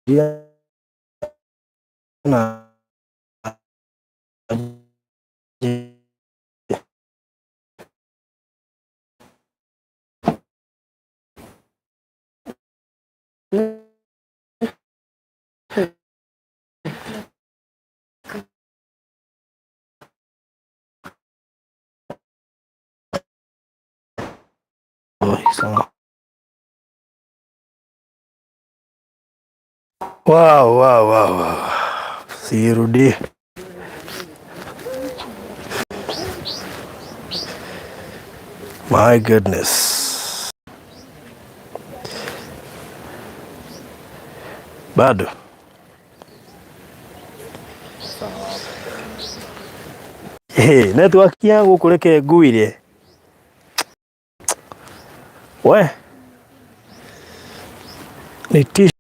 Na Wow. Sirudi. My goodness. Bado. Hey, network ya gũkũ reke nguire. We. Ni tisho.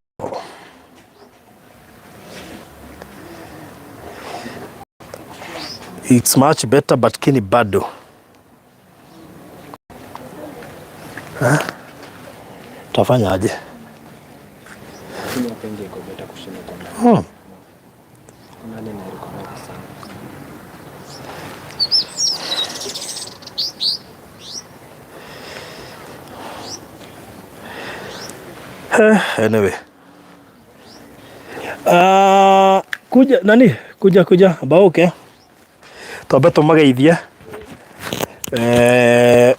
It's much better but kini bado. Ha? Tafanyaje? Lakini hapa nje iko better kushinda kwa ndani. Kwa ndani ina reconnect sana. Anyway. Kuja nani? Kuja kuja baoke. Twambe tũmageithie.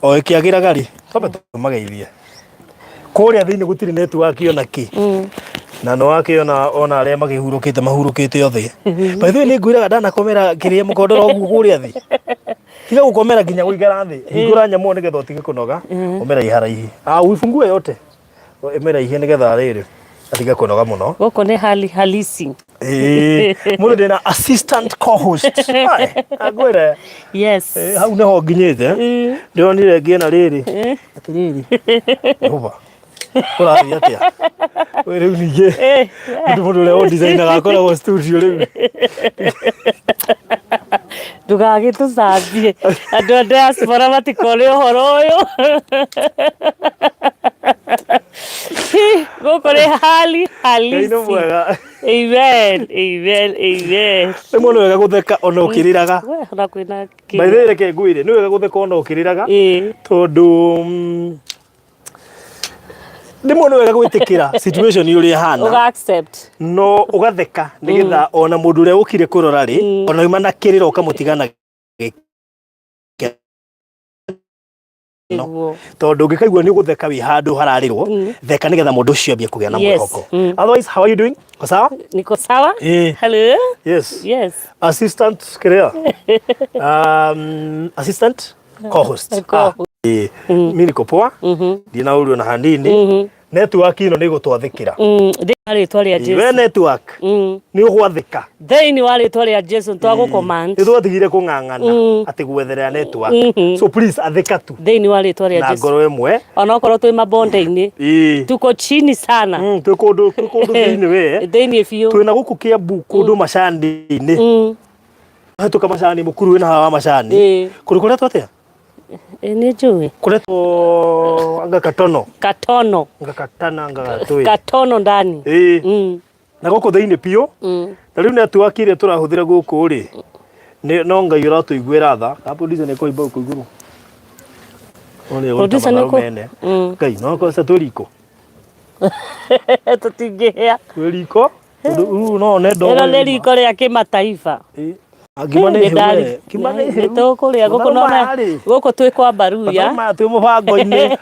O ĩkĩagĩraga rĩ, twambe tũmageithie. Kũrĩa thĩinĩ gũtirĩ network ona kĩ. Na nĩ wakĩona ona arĩa makĩhurũkĩte mahurũkĩte othe. By the way nĩ ngwĩraga ndanakomera kĩrĩa mũkondoro ũguo kũrĩa thĩ. Tiga gũkomera nginya gũikara thĩ. Hingũra nyamũ nĩgetha ũtige kũnoga. Ũmĩraiha raihi. Ah, uifungue yote. Ĩmĩraihie nĩgetha rĩrĩ atige kũnoga mũno. Gũkũ nĩ hali halisi. Ĩĩ, mũndũ ndĩna assistant co-host. Ai, ngwĩre. Yes. Hau nĩho nginyĩte. Ndĩronire ngĩona rĩrĩ. Atĩrĩrĩ. Jehova. Kũrathiĩ atĩa? We rĩu ningĩ. Mũndũ mũndũ ũrĩa ũndicainaga akoragwo studio rĩu. Ndũgagĩtũcambie. Andũ a diaspora matikone ũhoro ũyũ. Gũkũ nĩ hali Ngai nĩ halisi. mwega. Amen, amen, amen. Rĩmwe nĩ wega gũtheka ona ũkĩrĩraga. We, ona kwĩna By the way reke ngwĩre nĩ wega gũtheka ona ũkĩrĩraga. Tondũ rĩmwe nĩ wega gwĩtĩkĩra situation ũrĩa ĩhana. Ũga accept. No ũgatheka nĩgetha ona mũndũ ũrĩa ũkire kũrora rĩ, ona uma na kĩrĩro ũkamũtiga na gĩkeno. Nĩguo. Tondũ ũngĩkaigua nĩ ũgũtheka wĩ handũ hararĩrwo, theka nĩgetha mũndũ ũcio ambie kũgĩa na mwĩhoko. Otherwise, how are you doing? Uko sawa? Niko sawa. Hello. Yes. Yes. Assistant kĩrĩa? Assistant co-host. Co-host. Mi niko poa. Ndina ũru ona hanini. Network ĩno nĩ ĩgũtwathĩkĩra. Thĩinĩ wa rĩtwa rĩa We Jesu. network nĩ ũgwathĩka. Thĩinĩ wa rĩtwa rĩa Jesu twagũcommand. Nĩ twatigire kũng'ang'ana atĩ gwetherera network. So please athĩka tu Thĩinĩ wa rĩtwa rĩa na Jesu. ngoro ĩmwe. Onokorwo twĩ mabonde-inĩ. Tuko chini sana. Twĩ kũndũ twĩ kũndũ thĩinĩ we. Thĩinĩ biũ. Twĩna gũkũ Kiambu kũndũ macani-inĩ. Hetũka macani mũkuru wĩna haha wa macani. Kũndũ kũretwo atĩa? Nĩ njũĩ. Kũretwo anga katono. Katono. Anga katana anga gatũĩ. Katono ndani. Na gũkũ thĩinĩ biũ. Na rĩu network ĩrĩa tũrahũthĩra gũkũ rĩ, nĩ no Ngai ũratũiguĩra tha. Ka producer nĩ kũimba gũkũ igũrũ. No nĩ egũruta Producer nĩ mathaũ kũ- mene. Ngai no kosa twĩ riko. Tũtingĩhĩa. Twĩ riko. Tondũ rĩu no one ndogo. Ĩno nĩ riko rĩa kĩmataifa. Ngima nĩ hĩu we. Ngima nĩ hĩu. Nĩ tũkũrĩa gũkũ Matharũ no maya rĩ. gũkũ twĩ kwa Baruya. Matharũ maya twĩ mũbango-inĩ.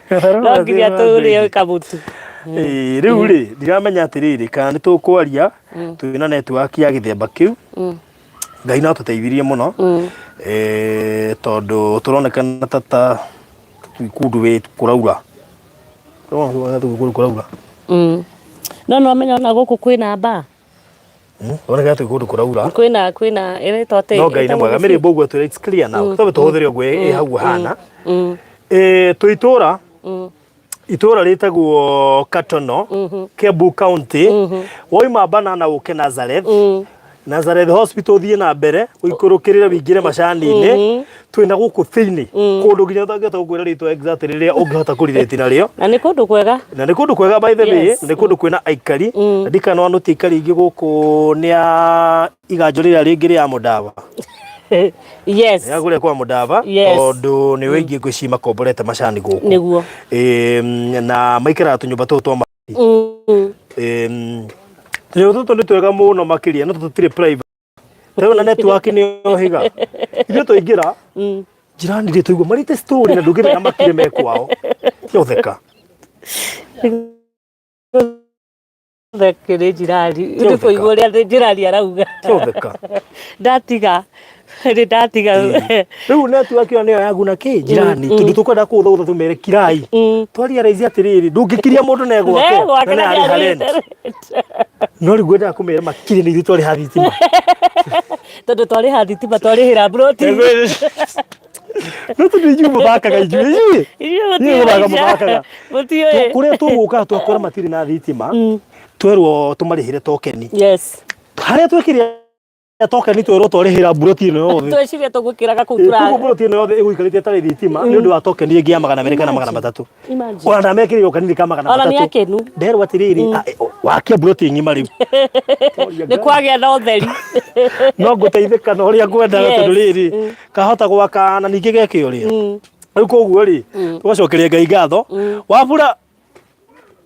Matharũ No maya twĩ nginya tũrĩe mũbango-inĩ. kamũtu. Ĩĩ, rĩu rĩ ndiramenya atĩrĩrĩ kana nĩ tũkwaria twĩna network ya gĩthemba kĩu. Ngai no atũteithirie mũno. Tondũ tũronekana ta ta twĩ kũndũ wĩ kũraura. Tũronekana twĩ kũndũ kũraura. No nĩ wamenya ona gũkũ kwĩna mbaa. Tũronekana twĩ kũndũ kũraura. Kwĩna kwĩna ĩretwo atĩ. No Ngai nĩ mwega. Mĩrĩmbo ũguo twĩra it's clear now. Tũbe tũhũthĩre ũguo ĩ hau hana. Twĩ itũra. Itũra rĩtagwo Katono, Kiambu County. Woima Banana ũke Nazareth. Nazareth Hospital ũthiĩ na mbere ũikũrũkĩrĩre wĩingĩre macani-inĩ twĩna gũkũ thĩinĩ kũndũ nginya ũtangĩhota gũkwĩra rĩtwa exact rĩrĩa ũngĩhota kũrirĩti narĩo. Na nĩ kũndũ kwega. Na nĩ kũndũ kwega by the way. Yes. Nĩ kũndũ kwĩna aikari na ndikana nũti aikari aingĩ gũkũ nĩ a iganjo rĩrĩa rĩngĩ rĩa Mũndava. Yes. Nĩ kũrĩa kwa Mũndava. Yes. Tondũ nĩ aingĩ ngwĩciria makomborete macani gũkũ. Nĩguo. Na maikaraga tũnyũmba tũtũ twa tũnyũmba tũtũ nĩ twega mũno makĩria no tũtirĩ private. Rĩu na network nĩ yohiga ithuĩ twaingĩra jirani rĩ tũigua marĩte story na ndũngĩmenya makire me kwao tiaũtheka. Thekere jirani. Tiaũtheka. Nĩ kũigua ũrĩa jirani arauga. Tiaũtheka. Ndatiga. Nĩ ndatiga. Rĩu network ĩyo nĩyo yaguna kĩ jirani tondũ tũkwenda kũũtha tũmere kirai twarealize atĩrĩrĩ ndũngĩkiria mũndũ ne gwake Ne gwake na na nĩ arĩha nĩarĩhĩte rent. No rĩu ngwendaga kũmera makire nĩ ithuĩ twarĩha thitima. Tondũ twarĩha thitima twarĩhĩra mburoti. No tondũ inyuĩ mũthakaga inyuĩ inyuĩ Inyuĩ inyuĩ mũthaka mũtiũĩ mũthakaga. Mũtiũĩ. Kũrĩa tũgũka twakora matirĩ na thitima twerwo tũmarĩhĩre tokeni. Yes. Harĩa twekire tokeni twerwo twarĩhĩra mburoti ĩno yothe. Tweciria tũgwĩkĩraga kũu Koguo tũra. mburoti ĩno yothe ĩgũikarĩte ĩtarĩ thitima nĩ ũndũ wa tokeni ĩngĩ ya 200 kana 300. Imagine. Ona ndamekĩrĩirwo kanini ka magana Ona nĩ matatũ. akenu. Nderwo atĩrĩrĩ wakia mburoti ng'ima rĩu. Nĩ kwagĩa na ũtheri. No ngũteithĩka na ũrĩa ngwendaga Yes. tondũ rĩrĩ kahota gwaka na ningĩ geke ũrĩa rĩu koguo rĩ tũgacokeria Ngai ngatho wabura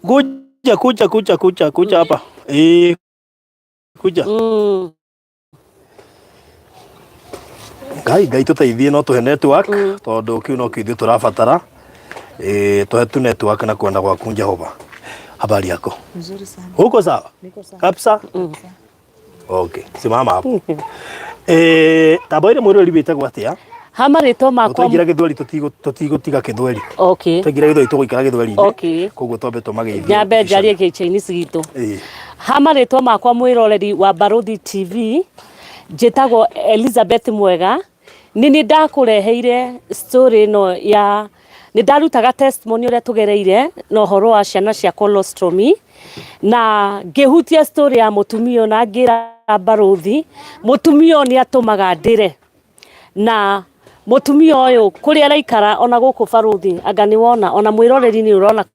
kuja kuja kuja kuja kuja hapa ĩĩ kuja. Ngai Ngai tũteithie no tũhe network tondũ kĩu no kĩo ithuĩ tũrabatara ĩĩ tũhe tu network na kwenda gwaku Jehova. Habari yako? Mzuri sana. Uko sawa? Niko sawa. Kabisa? Okay, simama hapo. Tamba ĩrĩ mwĩroreri wĩtagwo atĩa? Ha marĩtwa makwa. Twaingĩra gĩthweri tũtigũtiga gĩthweri. Okay. Twaingĩra gĩthweri tũgũikara gĩthweri-inĩ. Okay. Koguo twambe tũmageithie. Nyambe njarie gĩ-Chinese gitũ. Ĩĩ. Ha marĩtwa makwa mwĩroreri wa Barũthi TV njĩtagwo Elizabeth Mwega. Nĩ niĩ ndakũreheire story ĩno ya nĩ ndarutaga testimony ũrĩa tũgereire na ũhoro wa ciana cia colostomy na ngĩhutia story ya mũtumia ũyũ na ngĩra Barũthi mũtumia ũyũ nĩ atũmaga ndĩre na mũtumia ũyũ kũrĩa araikara ona gũkũ Barũthi anga nĩ wona ona mwĩroreri nĩ ũrona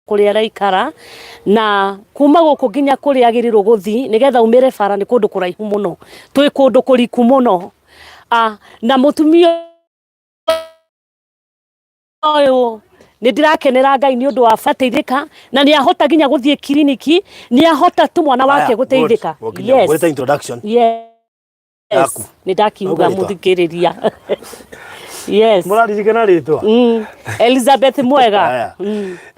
kũrĩa araikara na kuma gũkũ nginya kũrĩa agĩrĩirwo gũthiĩ nĩgetha umĩre bara nĩ kũndũ kũraihu mũno twĩ kũndũ kũriku mũno na mũtumia ũyũ nĩ ndĩrakenera Ngai nĩ ũndũ wa bateithĩka na nĩ ahota nginya gũthiĩ kiriniki nĩ ahota tu mwana wake Aya, gũteithĩka. good. Wakinya. Yes. Ngwĩte introduction. Yes. Yaku. Nĩ ndakiuga Ũguo rĩtwa. mũthikĩrĩria. Yes. Mũraririkana rĩtwa? Elizabeth Mwega. Aya.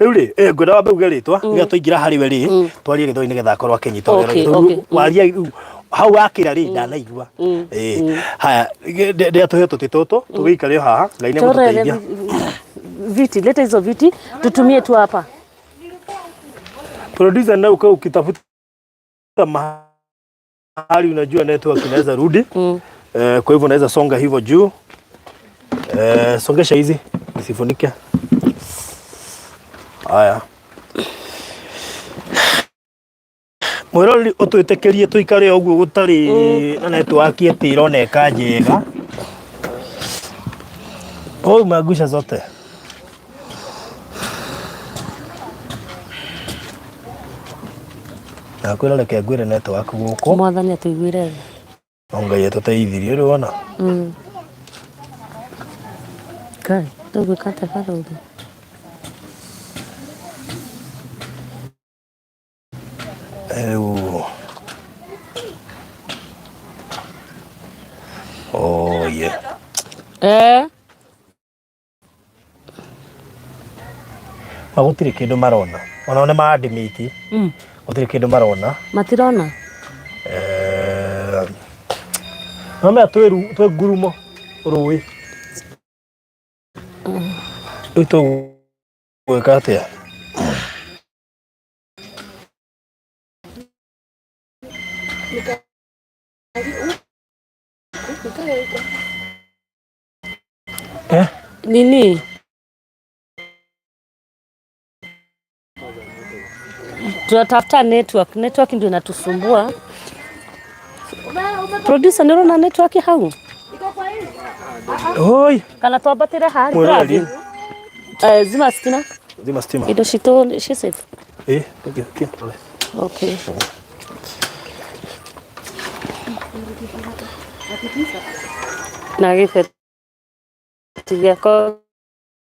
Rĩu rĩ ngwenda wambe uge rĩtwa nĩgetha twaingĩra harĩ we rĩ twarie gĩthweri nĩgetha akorwo akĩnyita ũrĩa Okay, ũragĩtwo. okay. Rĩu waria rĩu hau wakĩra rĩ ndanaigua. Haya ndĩa tũhe tũtĩ tũtũ tũgĩikare o haha Ngai nĩ Torere egũtũteithia. viti, leta hizo viti tutumie tu hapa. Producer na ukae ukitafuta mahali unajua network inaweza rudi. Kwa hivyo unaweza songa hivyo juu. Songesha hizi isifunike. Haya. Mwĩroreri ũtwĩtĩkĩrie tũikare ũguo gũtarĩ na network ĩtĩ ĩroneka njega. Wewe umeangusha zote. Nakwĩra reke ngwĩre network gũkũ. Mwathani atũiguĩre tha. No Ngai atũteithirie rĩu ona. Ngai, tũgwĩka atĩa Barũthi? Rĩu. Oh yeah. Ma gũtirĩ kĩndũ marona. Onao nĩ ma-admit. Gũtirĩ kĩndũ marona. Matirona? No mea twĩ ngurumo rũĩ. Rĩu tũgwĩka atĩa? Nini? Tunatafuta network. Network ndio inatusumbua. Producer nĩ ũrona network hau? Oi. Kana twambatĩre harĩa Mwĩroreri. Eh, zima stima. Zima stima. Indo citũ ci safe. Eh, okay, okay. Okay. Na gĩbeti gĩakwa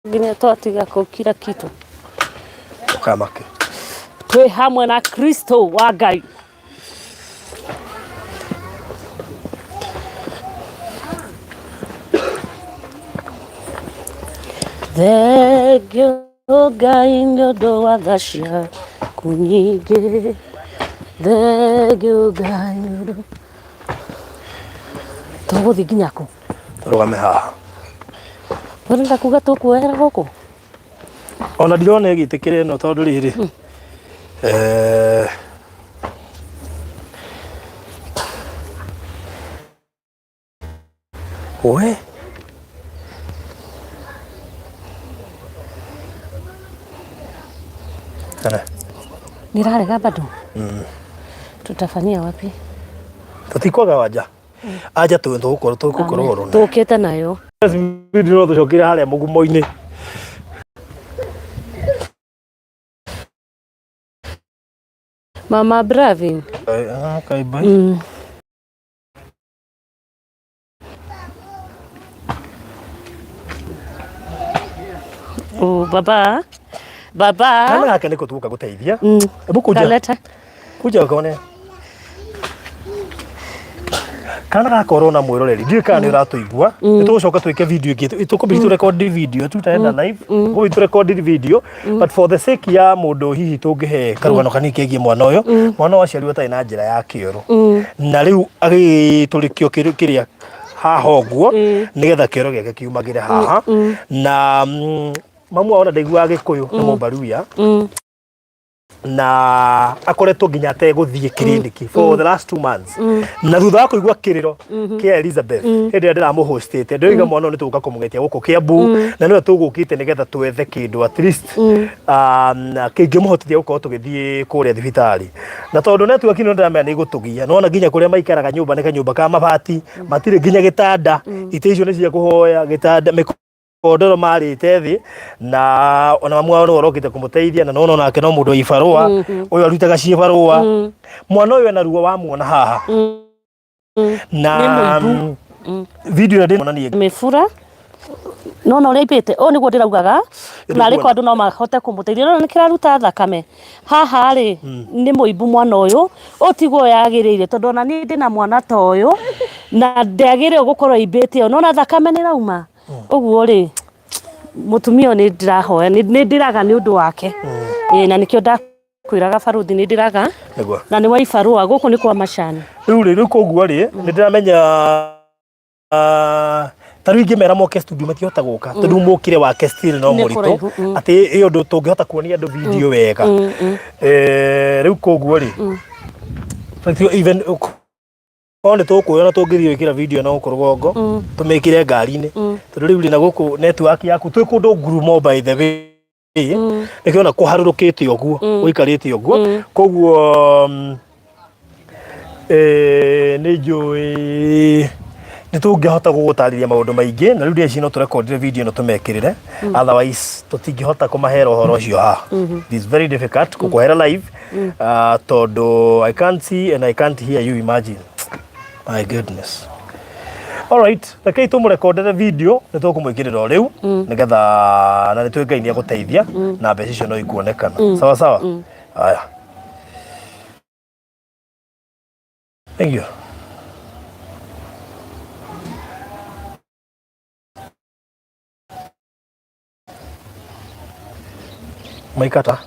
nginya twatiga kũ kila kitu. Ũkamake. Twĩ hamwe na Kristo wa Ngai. Thengio Ngai nĩ ũndũ wa tha ciaku nyingĩ. Thengio Ngai nĩ ũndũ. Tũgũthiĩ nginya kũ? Rũgame haha. Ũrenda kuga tũkuoera gũkũ? Ona ndirona ĩgĩtĩkĩra ĩno tondũ rĩrĩ. Eh, we kana Nĩrarega bado? Tutafanyia wapi? Tũtikwaga wanja anja tũgũkorwo tũgũkorwo rũna Tũkĩte nayo. Video no tũcokire harĩa mũgumo-inĩ. Mama Bravin. Kaibai. Oh, baba. Baba. Kana gaka nĩko tũgũka gũteithia. Hebu kuja. Kaleta. Kuja ũkone. Kana gaka ũrona mwĩroreri ndiũĩ kana nĩ ũratũigua. Nĩ tũgũcoka twĩke video ĩngĩ, tũkũbidi tũrekondi video, tutaenda live, tũkũbidi tũrekondi video, but for the sake ya mũndũ hihi tũngĩhe karũgano kanini kegiĩ mwana ũyũ. Mwana ũyũ aciarirwo atarĩ na njĩra ya kĩoro na rĩu agĩtũrĩkio kĩrĩa haha ũguo nĩgetha kĩoro gĩake kiumagĩre haha. Na mamu wao ona ndaiguaga Gĩkũyũ, nĩ Mũmbaruya, na akoretwo nginya ategũthiĩ kiriniki for the last 2 months. Na thutha wa kũigua kĩrĩro kĩa Elizabeth hĩndĩ ĩrĩa ndĩramũhostĩte, ndĩroiga mwana ũyũ nĩ tũgũka kũmũgetia gũkũ Kiambu, na nĩwe tũgũkĩte nĩgetha twethe kĩndũ at least kĩngĩmũhotithia gũkorwo tũgĩthiĩ kũrĩa thibitarĩ. Na tondũ network ĩno ndĩramenya nĩ ĩgũtũgia, nĩwona nginya kũrĩa maikaraga nyũmba nĩ kanyũmba ka mabati, matirĩ nginya gĩtanda, itĩ icio nĩ cia kũhoya, gĩtanda mĩkondoro marĩte thĩ. Na ona mamu wao nĩwe ũrokĩte kũmũteithia, na nona onake no mũndũ wa ibarũa ũyũ arutaga cibarũa. Mwana ũyũ ena ruo wamuona haha na Nĩ mũimbu. Video ĩrĩa ndĩronania Mĩbura nona ũrĩa imbĩte ũũ nĩguo ndĩraugaga na arĩ kwa andũ no mahote kũmũteithia. Nona nĩ kĩraruta thakame haha rĩ, nĩ mũimbu mwana ũyũ. Ũũ tiguo yagĩrĩire, tondũ ona niĩ ndĩna mwana ta ũyũ na ndĩagĩrĩire gũkorwo imbĩte ũũ. Nona thakame nĩ ĩrauma ũguo rĩ, mũtumia ũyũ nĩ ndĩrahoya, nĩ ndĩraga nĩ ũndũ wake. Ĩĩ, na nĩkĩo ndakwĩraga baruthi nĩ ndĩraga. Nĩguo. Na nĩ wa ibarũa gũkũ nĩ kwa macani. Rĩu rĩ, rĩu koguo rĩ, nĩ ndĩramenya ta rĩu ingĩmera moke studio matihota gũka tondũ mũkire wake still no Nĩ mũritũ kũraihu, atĩ ĩ ũndũ tũngĩhota kuonia andũ video wega. Eh, rĩu koguo rĩ, even korwo nĩ tũkuoya na tũngĩthiĩ gwĩkĩra video na gũkũ rũgongo, tũmĩkĩre ngari-inĩ, tondũ rĩu rĩ na gũkũ network yaku twĩ kũndũ ngurumo, by the way, nĩkĩona kũharũrũkĩte ũguo, gũikarĩte ũguo. Koguo nĩ njũĩ nĩ tũngĩhota gũgũtarĩria maũndũ maingĩ, na rĩu ndĩreciria no tũrekondire video ĩno tũmekĩrĩre, otherwise tũtingĩhota kũmahera ũhoro ũcio haha. It is very difficult gũkũhera live tondũ I can't see and I can't hear you. Imagine, my goodness. All right, rekei tũmũrekondere video, nĩ tũkũmwĩkĩrĩra o rĩu nĩgetha na nĩ twĩ Ngai nĩ egũteithia na mbeca icio no ikuonekana. Sawa sawa, haya, thank you. Maikata.